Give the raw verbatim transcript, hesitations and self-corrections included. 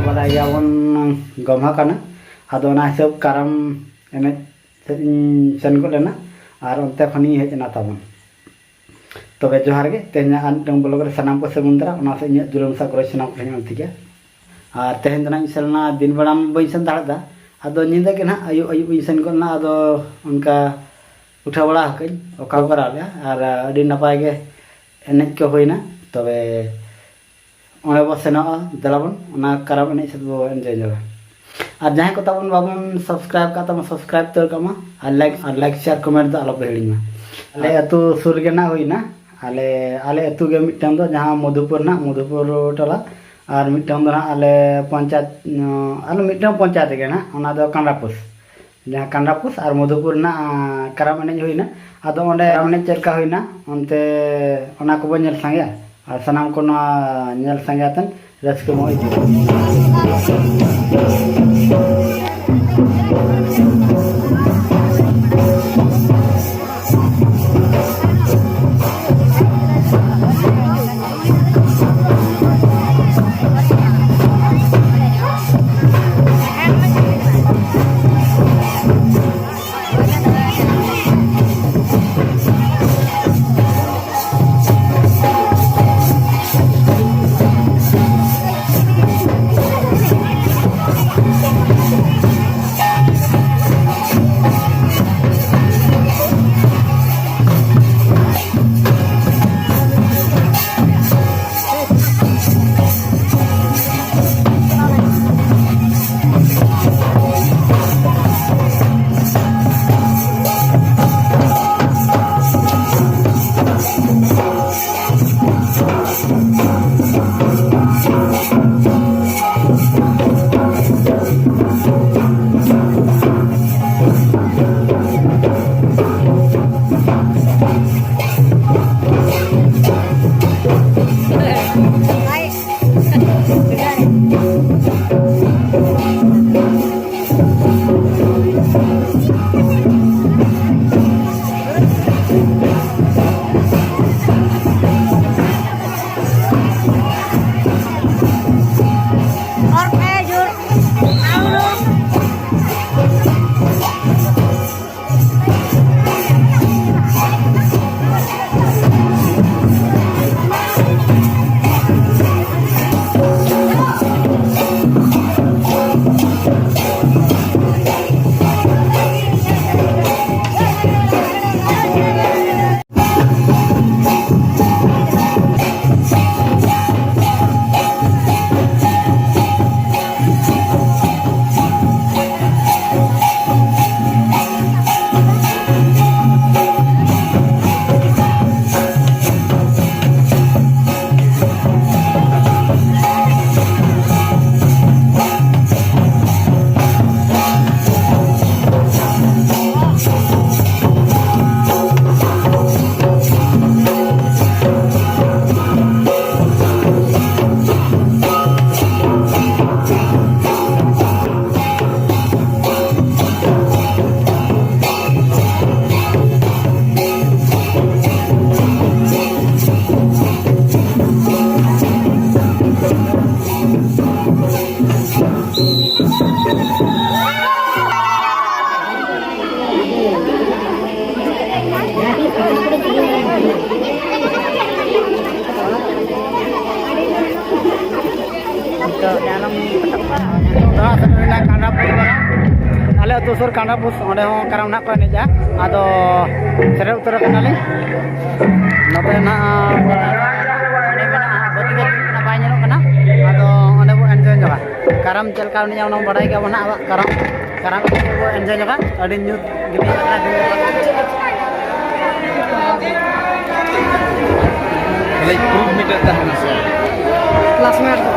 ᱵᱟᱲᱟᱭ ᱜᱮᱭᱟᱵᱚᱱ ᱜᱚᱢᱦᱟ ᱠᱟᱱᱟ, ᱟᱫᱚ ᱚᱱᱟ ᱦᱤᱥᱟᱹᱵ ᱠᱟᱨᱟᱢ ᱮᱱᱮᱡ ᱥᱮᱫ ᱤᱧ ᱥᱮᱱ ᱜᱚᱫ ᱞᱮᱱᱟ ᱟᱨ ᱚᱱᱛᱮ ᱠᱷᱚᱱᱤᱧ ᱦᱮᱡ ᱮᱱᱟ ᱛᱟᱵᱚᱱ᱾ ᱛᱚᱵᱮ ᱡᱚᱦᱟᱨ ᱜᱮ, ᱛᱮᱦᱮᱧᱟᱜ ᱟᱨ ᱢᱤᱫᱴᱟᱝ ᱵᱞᱚᱜ ᱨᱮ ᱥᱟᱱᱟᱢ ᱠᱚ ᱥᱟᱹᱜᱩᱱ ᱫᱟᱨᱟᱢ, ᱚᱱᱟ ᱥᱮ ᱤᱧᱟᱹᱜ ᱡᱩᱞᱩᱢ ᱥᱟᱜᱚᱨ ᱥᱟᱱᱟᱢ ᱠᱚ ᱴᱷᱮᱱ ᱚᱞ ᱛᱮᱜᱮ᱾ ᱟᱨ ᱛᱮᱦᱮᱧ ᱫᱚ ᱱᱟᱜ ᱤᱧ ᱥᱮᱱ ᱞᱮᱱᱟ, ᱫᱤᱱ ᱵᱮᱲᱟ ᱵᱟᱹᱧ ᱥᱮᱱ ᱫᱟᱲᱮᱭᱟᱫᱟ, ᱟᱫᱚ ᱧᱤᱫᱟᱹ ᱜᱮ ᱱᱟᱜ ᱟᱹᱭᱩᱵ ᱟᱹᱭᱩᱵ ᱤᱧ ᱥᱮᱱ ᱜᱚᱫ ᱞᱮᱱᱟ᱾ ᱟᱫᱚ ᱚᱱᱠᱟ ᱩᱴᱷᱟᱹᱣ ᱵᱟᱲᱟ ᱟᱠᱟᱫᱟᱹᱧ, ᱚᱠᱟ ᱠᱚ ᱠᱚᱨᱟᱣ ᱞᱮᱫᱼᱟ, ᱟᱨ ᱟᱹᱰᱤ ᱱᱟᱯᱟᱭ ᱜᱮ ᱮᱱᱮᱡ ᱠᱚ ᱦᱩᱭᱱᱟ᱾ ᱛᱚᱵᱮ ᱚᱸᱰᱮ ᱵᱚ ᱥᱮᱱᱚᱜᱼᱟ, ᱫᱮᱞᱟ ᱵᱚᱱ ᱚᱱᱟ ᱠᱟᱨᱟᱢ ᱮᱱᱮᱡ ᱥᱮᱫ ᱵᱚ enjoy ᱧᱚᱜᱟ᱾ ᱟᱨ ᱡᱟᱦᱟᱸᱭ ᱠᱚ ᱛᱟᱵᱚᱱ ᱵᱟᱵᱚᱱ subscribe ᱠᱟᱜ ᱛᱟᱵᱚᱱ, subscribe ᱩᱛᱟᱹᱨ ᱠᱟᱜ ᱢᱟ, ᱟᱨ like, ᱟᱨ like, share, comment ᱫᱚ ᱟᱞᱚ ᱯᱮ ᱦᱤᱲᱤᱧ ᱢᱟ᱾ ᱟᱞᱮ ᱟᱹᱛᱩ ᱥᱩᱨ ᱨᱮᱜᱮ ᱱᱟᱜ ᱦᱩᱭᱱᱟ, ᱟᱞᱮ, ᱟᱞᱮ ᱟᱹᱛᱩ ᱜᱮ ᱢᱤᱫᱴᱟᱝ ᱫᱚ, ᱡᱟᱦᱟᱸ ᱢᱚᱫᱷᱩᱯᱩᱨ ᱱᱟᱜ, ᱢᱚᱫᱷᱩᱯᱩᱨ ᱴᱚᱞᱟ, ᱟᱨ ᱢᱤᱫᱴᱟᱝ ᱫᱚ ᱱᱟᱜ ᱟᱞᱮ ᱯᱚᱧᱪᱟᱭᱮᱛ, ᱟᱞᱮ ᱢᱤᱫᱴᱟᱝ ᱯᱚᱧᱪᱟᱭᱮᱛ ᱨᱮᱜᱮ ᱱᱟᱜ, ᱚᱱᱟ ᱫᱚ ᱠᱟᱸᱰᱟᱯᱩᱥ, ᱡᱟᱦᱟᱸ ᱠᱟᱸᱰᱟᱯᱩᱥ ᱟᱨ ᱢᱚᱫᱷᱩᱯᱩᱨ ᱨᱮᱱᱟᱜ, ᱟᱸ, ᱠᱟᱨᱟᱢ ᱮᱱᱮᱡ ᱦᱩᱭᱱᱟ᱾ ᱟᱫᱚ ᱚᱸᱰᱮ ᱠᱟᱨᱟᱢ ᱮᱱᱮᱡ ᱪᱮᱫ ᱞᱮᱠᱟ ᱦᱩᱭᱱᱟ, ᱚᱱᱛᱮ ᱚᱱᱟ ᱠᱚᱵᱚᱱ ᱧᱮᱞ ᱥᱟᱸᱜᱮᱭᱟ ᱟᱨ ᱥᱟᱱᱟᱢ ᱠᱚ ᱱᱚᱣᱟ ᱧᱮᱞ ᱥᱟᱸᱜᱮ ᱟᱛᱮᱱ ᱨᱟᱹᱥᱠᱟᱹ ᱵᱚᱱ ᱟᱹᱭᱠᱟᱹᱣᱟ᱾ ᱥᱩᱨ ᱠᱟᱸᱰᱟ ᱵᱩᱥ, ᱚᱸᱰᱮ ᱦᱚᱸ ᱠᱟᱨᱟᱢ ᱱᱟᱦᱟᱜ ᱠᱚ ᱮᱱᱮᱡᱟ᱾ ᱟᱫᱚ ᱥᱮᱴᱮᱨ ᱩᱛᱟᱹᱨ ᱟᱠᱟᱱᱟᱞᱤᱧ᱾ ᱱᱚᱛᱮ ᱱᱟᱦᱟᱜ ᱚᱸᱰᱮ ᱢᱮᱱᱟᱜᱼᱟ, ᱵᱟᱹᱛᱤ ᱠᱚ ᱡᱩᱞᱩᱜ ᱠᱟᱱᱟ, ᱵᱟᱭ ᱧᱮᱞᱚᱜ ᱠᱟᱱᱟ᱾ ᱟᱫᱚ ᱚᱸᱰᱮ ᱵᱚ ᱮᱱᱡᱚᱭ ᱧᱚᱜᱟ᱾ ᱠᱟᱨᱟᱢ ᱪᱮᱫ ᱞᱮᱠᱟ ᱮᱱᱮᱡᱟ, ᱚᱱᱟ ᱵᱚ ᱵᱟᱰᱟᱭ ᱜᱮᱭᱟ ᱵᱚ ᱱᱟᱦᱟᱜ᱾ ᱟᱵᱚᱣᱟᱜ ᱠᱟᱨᱟᱢ, ᱠᱟᱨᱟᱢ ᱮᱱᱮᱡ ᱵᱚ ᱮᱱᱡᱚᱭ ᱧᱚᱜᱟ᱾ ᱟᱹᱰᱤ ᱧᱩᱛ ᱜᱮ ᱢᱮᱱᱟᱜ ᱠᱟᱱᱟ᱾ ᱠᱷᱟᱹᱞᱤ ᱯᱨᱩᱯᱷ ᱢᱤᱴᱟᱨ ᱛᱟᱦᱮᱱᱟ ᱥᱮ? ᱠᱞᱟᱥᱢᱮᱴ ᱫᱚ᱾